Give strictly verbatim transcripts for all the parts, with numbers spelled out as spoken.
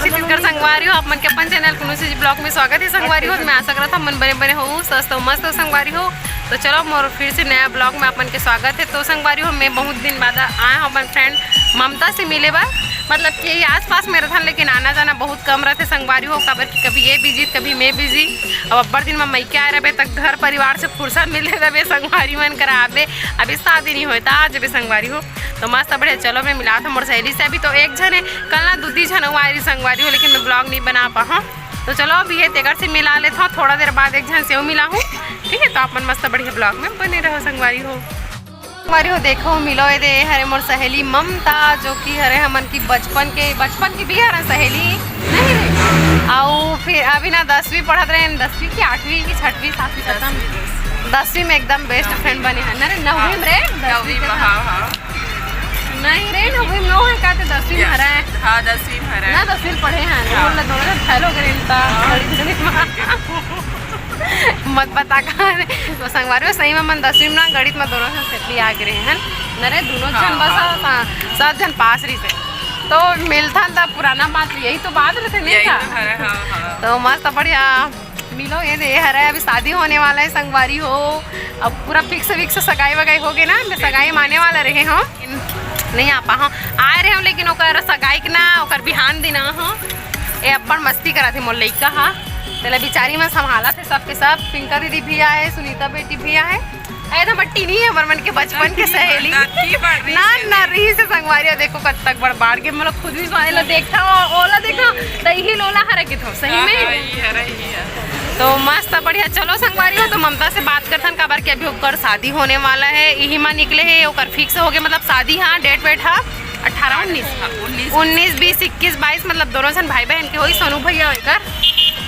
छत्तीसगढ़ संगवारी हो, आप मन के अपन चैनल कुनुसी जी ब्लॉग में स्वागत है संगवारी हो। मैं आशा करत हूँ मन बने बने हो, स्वस्थ हो, मस्त हो संगवारी हो। तो चलो मोर फिर से नया ब्लॉग में आप मन के स्वागत है। तो संगवारी हो, मैं बहुत दिन बाद आए हूँ अपन फ्रेंड ममता से मिले बर। मतलब कि आसपास में रहथन, लेकिन आना जाना बहुत कम रहथे संगवारी हो, काबर कि कभी ये बिजी, कभी मैं बिजी। अब अब्बड़ दिन में मइके आए रहबे, तक घर परिवार से फुर्सत मिले रहबे संगवारी मन करा आबे। अभी शादी नहीं होए, त आ जबे संगवारी हो। तो मस्त बढ़िया, चलो मैं मिलात हूँ मोर सहेली से। अभी तो एक झन है, कल ना दू दी झन हुआ रही संगवारी हो, लेकिन मैं ब्लॉग नहीं बना पाहूँ। तो चलो अभी ये तेकर से मिला लेता हूँ, थोड़ा देर बाद एक झन से मिला हूँ। ठीक है, तो आप मन मस्त बढ़िया ब्लॉग में बने रहो संगवारी हो। संगवारी हो, देखो मिलो ये दे हरे मोर सहेली ममता, जो कि हरे हमन की बचपन के, बचपन की भी हरे सहेली नहीं रे। आओ फिर अभी ना दसवीं पढ़त रहे, दसवीं की आठवीं की छठवीं सातवीं खत्म, दसवीं में एकदम बेस्ट फ्रेंड बने हैं। अरे नवीं में रे, दसवीं नवीं के में, साथ। हाँ, हाँ। नहीं रे, नवीं में वो है, का ते दसवीं में हरा है। हाँ, दसवीं में हरा है। ना, दसवीं में पढ़े हैं, हाँ। बोल ले, दोनों जन फेल हो गए इनका, हाँ। गणित, गणित में। मत बता का रे। तो संगवारी हो, सही में मन दसवीं में ना गणित में दोनों जन सेटली आ गए हैं। न रे, दोनों हाँ, जन बस हाँ। सा-, सब जन पास रही थे। तो मिलता था पुराना बात, यही तो बात रहते नहीं यही था। तो हरा, हाँ, हाँ। तो मस्त बढ़िया। मिलो, ये दे, ये हरे अभी शादी होने वाला है संगवारी हो। अब पूरा फिक्स विक्स सगाई वगाई हो गए ना, मैं सगाई माने वाला रहे हो, नहीं आ पा हो, आए रहे हो, लेकिन ओकर सगाई के ना, ओकर बिहान दिन आ हो। ये अब्बड़ मस्ती करा थे मोर लइका हा, तेला बिचारी मन संभाला थे सबके सब। पिंका दीदी भी आए, सुनीता बेटी भी आए। ए तो हमर टीनी है, हमर मन के बचपन के सहेली। ना, ना रही से संगवारी हो, देखो कद तक बड़ बाढ़ के, मतलब खुद भी सोने ला देखता हो, ओला देखो, त इही लोला हरे के थो, सही में। हाँ, हाँ, ये हरे, ये हरे। तो मस्त बढ़िया, चलो संगवारी हो, तो ममता से बात करथन, काबर के अभी ओकर शादी होने वाला है, इही मा निकले है, ओकर फिक्स हो गए, मतलब शादी, हाँ, डेट वेट, हाँ, अठारह, उन्नीस, हाँ, उन्नीस। उन्नीस, बीस, इक्कीस, बाईस, मतलब दोनों जन भाई बहन के होई, सोनू भैया एकर।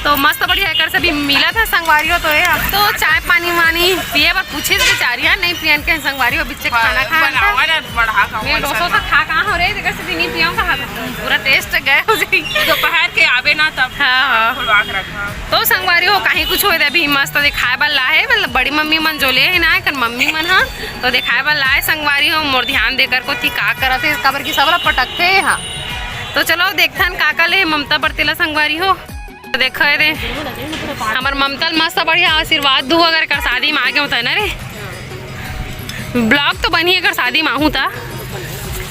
तो मस्त बढ़िया एकर से भी मिला था संगवारी हो। तो ये तो चाय पानी वानी पिए बर पूछे बेचारी है, नहीं पियन के संगवारी हो, बिच्चे खाना खान था। बनावा ना, बढ़ा खाऊं मैं ऐसा डोसा सा ना। खा कहाँ हो रे, जेकर से भी नहीं पियाऊं कहाँ, पूरा टेस्ट गए हो जाई। दोपहर के आवे ना तब हाँ, हाँ। खुलवा के रखा। तो संगवारी हो, कहीं कुछ होए दे, अभी मस्त दिखाए बर ला है, मतलब बड़ी मम्मी मन जो ले है ना, एकर मम्मी मन हा, तो दिखाए बर ला है संगवारी हो, मोर ध्यान देकर को थी का करत है, काबर की सबला पटकते है। हाँ, तो चलो देखथन का का ले ममता बर तेला संगवारी हो। तो देखो ये दे, हमर ममता ल मस्त बढ़िया आशीर्वाद दू, अगर कर शादी में आगे होता है ना रे, ब्लॉग तो बनी अगर शादी में आहूँ ता।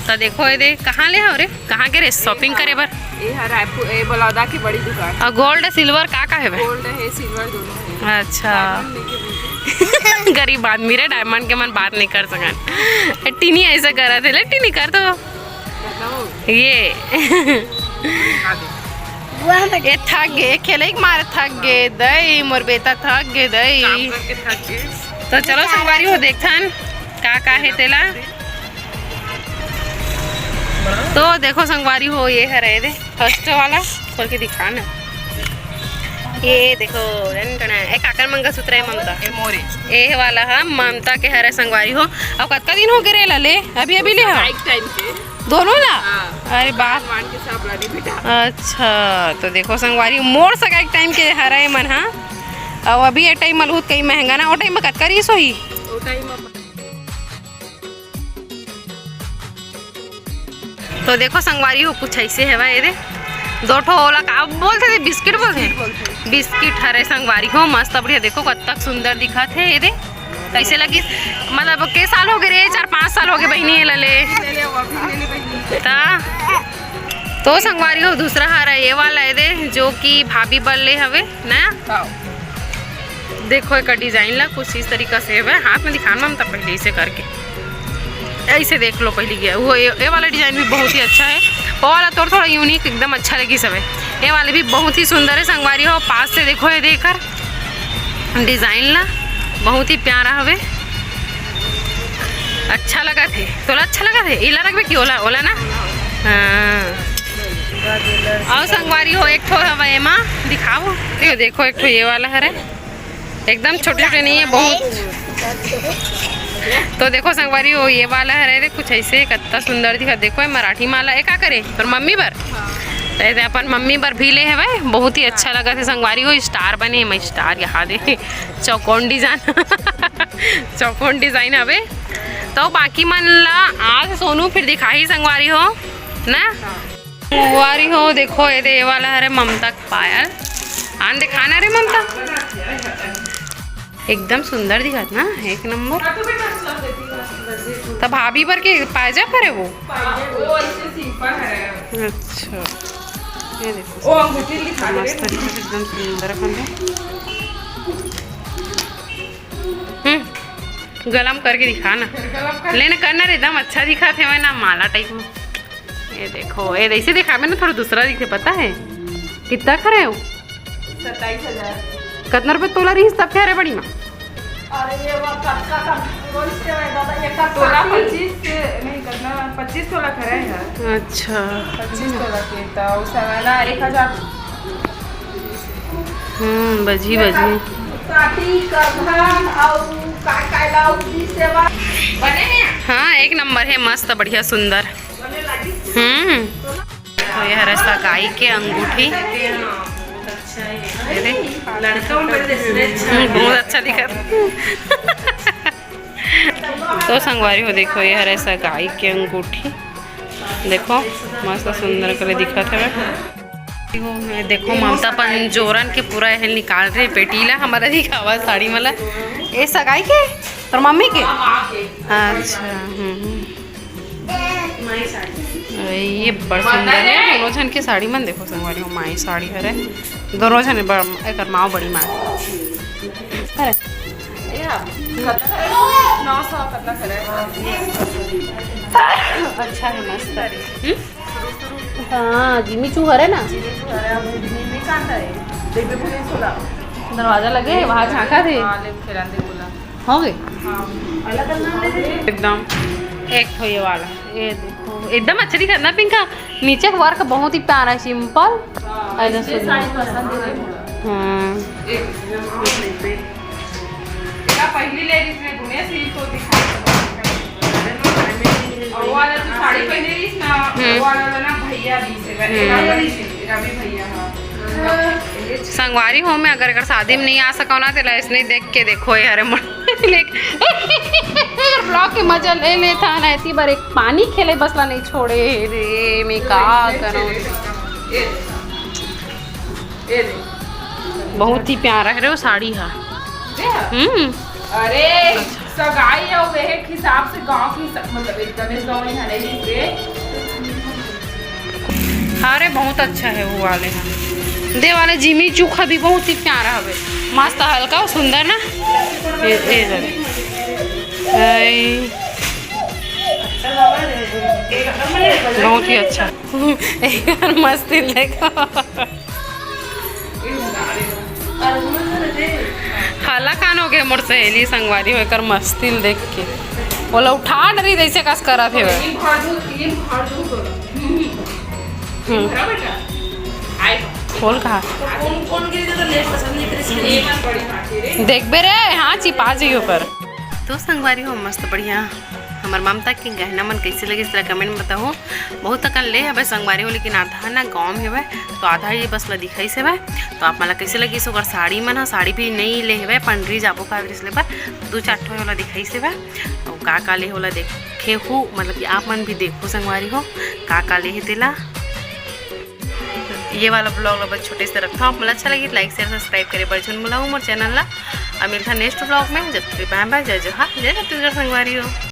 तो देखो ये दे, कहाँ ले हो रे, कहाँ के रे शॉपिंग करे बर? ये है रायपुर, ये बलौदा की बड़ी दुकान। और गोल्ड सिल्वर का का है बे? गोल्ड है, सिल्वर दोनों है। अच्छा। डायमंड नहीं के बोलते। गरीब आदमी रे, डायमंड के मन बात नहीं कर सकन। टीनी ऐसे करा थे, ले टीनी कर तो। बताओ। ये। ये थक गे, खेले के मारे थक गे, दई, मोर बेटा थक गे, दई। काम करके थक गे। तो चलो संगवारी हो, देखथन का का है तेला। तो देखो संगवारी हो, ये हरे दे फर्स्ट वाला, खोल के दिखा ना। ये देखो, टन टन, ए काकर मंगलसूत्र है ममता। ए मोरे। ए वाला हा ममता के हरे संगवारी हो। अब कतका दिन हो गए रे ला ले? अभी अभी ले हा? एक टाइम के। दोनों ला? हाँ। अरे बाप। मान के सब ला दे बेटा। अच्छा, तो देखो संगवारी, मोर सगा एक टाइम के हरे मन हा। अब अभी ये टाइम मलहूत कहीं महंगा ना, ओ टाइम में कतका रीस होही? ओ टाइम में तो देखो संगवारी हो, कुछ ऐसे हवय ये दे, दो ठो ओला का बोलथे दे, बिस्किट बोलथे। बिस्किट हरे संगवारी हो, मस्त बढ़िया। देखो कतक सुंदर दिखत हे ये दे। कैसे लगी, मतलब के साल हो गए रे? चार पाँच साल हो गए बहिनी ये ला ले। ता तो संगवारी हो, दूसरा हरा ये वाला ये दे, जो कि भाभी बर ले हवे ना। देखो एकर डिजाइन ला, कुछ इस तरीका से हवे। हाथ में दिखाना हम तब पहले इसे करके, ऐसे देख लो पहले गया। वो ये, ये वाला डिजाइन भी बहुत ही अच्छा है। वो वाला तोर थोड़ा यूनिक, एकदम अच्छा लगी सब है। ये वाले भी बहुत ही सुंदर है संगवारी हो। पास से देखो ये देकर डिजाइन ला, बहुत ही प्यारा हवे। अच्छा लगा थे, तोला अच्छा लगा थे? इला रखबे कि ओला, ओला ना? हाँ। और संगवारी हो, एक ठो हवा एमा दिखाओ। ये देखो, एक ठो ये वाला हरे, एकदम छोटे छोटे नहीं है, बहुत। तो देखो संगवारी हो, ये वाला हरे, कुछ ऐसे कत्ता सुंदर दिखा। देखो ये मराठी माला, ये का करे तोर मम्मी बर? तो ये अपन मम्मी बर भी ले हवे, बहुत ही अच्छा लगा थे संगवारी हो। स्टार बने, मैं स्टार यहाँ दे, चौकोन डिजाइन। चौकोन डिजाइन हवे। तो बाकी मन ला आज सोनू फिर दिखाही संगवारी हो ना। संगवारी हो, देखो, ये दे, ये वाला हरे ममता के पायल। आन दिखाना रे ममता, एकदम सुंदर दिखत ना, एक नंबर। त भाभी बर के पायजा परे वो। अच्छा, ये देखो, ओ अंगूठी दिखा दे। मस्त दिखत, एकदम सुंदर अकन है। हम्म, गला म करके दिखा ना। लेना करना रे, एकदम अच्छा दिखत है ना, माला टाइप में। ये देखो, ये ऐसे दिखाबे ना, थोड़ा दूसरा दिखे, पता है कितना खरे हो? सत्ताईस हजार। कितना रुपए तोला रहीस तब, फेर बड़ी माँ? अरे ये बात कब का, कब रोज के मैं दादा, ये कब तोला का? पच्चीस से नहीं, कितना, पच्चीस तोला खरे है। अच्छा। पच्चीस तोला के, तो उस समय ना एक हजार। हम्म, बजी, बजी। काटी, करधन और का, का लाओ की सेवा। बने हैं? हाँ, एक नंबर है, मस्त, बढ़िया, सुंदर। बने लगी। हम्म। तो ये हरे सगाई के अंगूठी। ये दे। लड़का उन पर देखने अच्छा हम्म, बहुत अच्छा दिखत। तो संगवारी हो, देखो, ये हरे सगाई के अंगूठी। देखो, मस्त सुंदर करे दिखत हवे। देखो, ममता पंजोरन के पूरा एहल निकाल रहे, पेटी ला हमारा दिखावा, साड़ी वाला। ए, सगाई के? तोर मम्मी के? अच्छा, हम्म, हम्म। ये बड़ सुंदर है, दोनों झन के साड़ी मन। देखो संगवारी हो, माई साड़ी हरे, दोनों झन बड़, एकर माँ बड़ी माँ। अरे, नौ सौ कितना करे? अच्छा है, मस्त है। हम्म? हाँ, जिमी चू हरे ना। दरवाजा लगे, वहाँ झांका थे। हो गए। एकदम एक ठो ये वाला, ये देखो, एकदम अच्छा दिखत ना पिंका। नीचे का वर्क बहुत ही प्यारा है, सिंपल। हाँ। पहली लेडीज में घूमे सी तो दिखाई। और वो वाला जो साड़ी पहने रही ना, हम्म। वो वाला ना भैया दी से, हम्म। रवि भैया, हाँ। संगवारी हो, मैं अगर, अगर शादी में नहीं आ सको ना, तेला ऐसने देख के देखो, ये हरे मन। ब्लॉग के मजा ले लेता ना, इतनी बार एक पानी खेले बस ला नहीं छोड़े रे, मैं का करूँ? बहुत ही प्यारा है रे वो साड़ी हा। हम्म। अरे, सगाई अउ एक हिसाब से गांव की स-, मतलब एकदम गांव ही है नहीं रे। अरे बहुत अच्छा है वो वाले हा। दे वाले जिमी चू हा भी बहुत ही प्यारा हवे, मस्त हल्का और सुंदर ना। ए, ए, ए, बहुत ही अच्छा। एक बार मस्ती देखो। हाला कान हो गए मोर सहेली संगवारी हो एकर मस्ती ल देख के। ओला उठा डरी जैसे कस करत हे। हम्म। खोल कहा। देखबे रे, हाँ, चिपा जइयो कर। तो संगवारी हो, मस्त बढ़िया हमर ममता के गहना मन कैसे लगिस, तेला कमेंट में बताओ। बहुत अकन ले हवे संगवारी हो, लेकिन आधा ना गाँव में हवे, तो आधा ये बस ला दिखाइस हवे। तो आप मन ला कैसे लगिस ओकर साड़ी मन ह? साड़ी भी नई ले हवे, पंडरी जाबो का ड्रेस ले बर, दू चार ठो ओला दिखाइस हवे। तो का का ले हे ओला देखे हू, मतलब कि आप मन भी देखो संगवारी हो, का का ले हे तेला। ये वाला ब्लॉग ला बस छोटे से रखता हूँ। आप मन ला अच्छा लगी तो लाइक, शेयर, सब्सक्राइब करे बर झन भुलाहू मोर चैनल ला। अब मिलता नेक्स्ट ब्लॉग में। जब तक बाय बाय, जय जोहार, जय छत्तीसगढ़ संगवारी हो।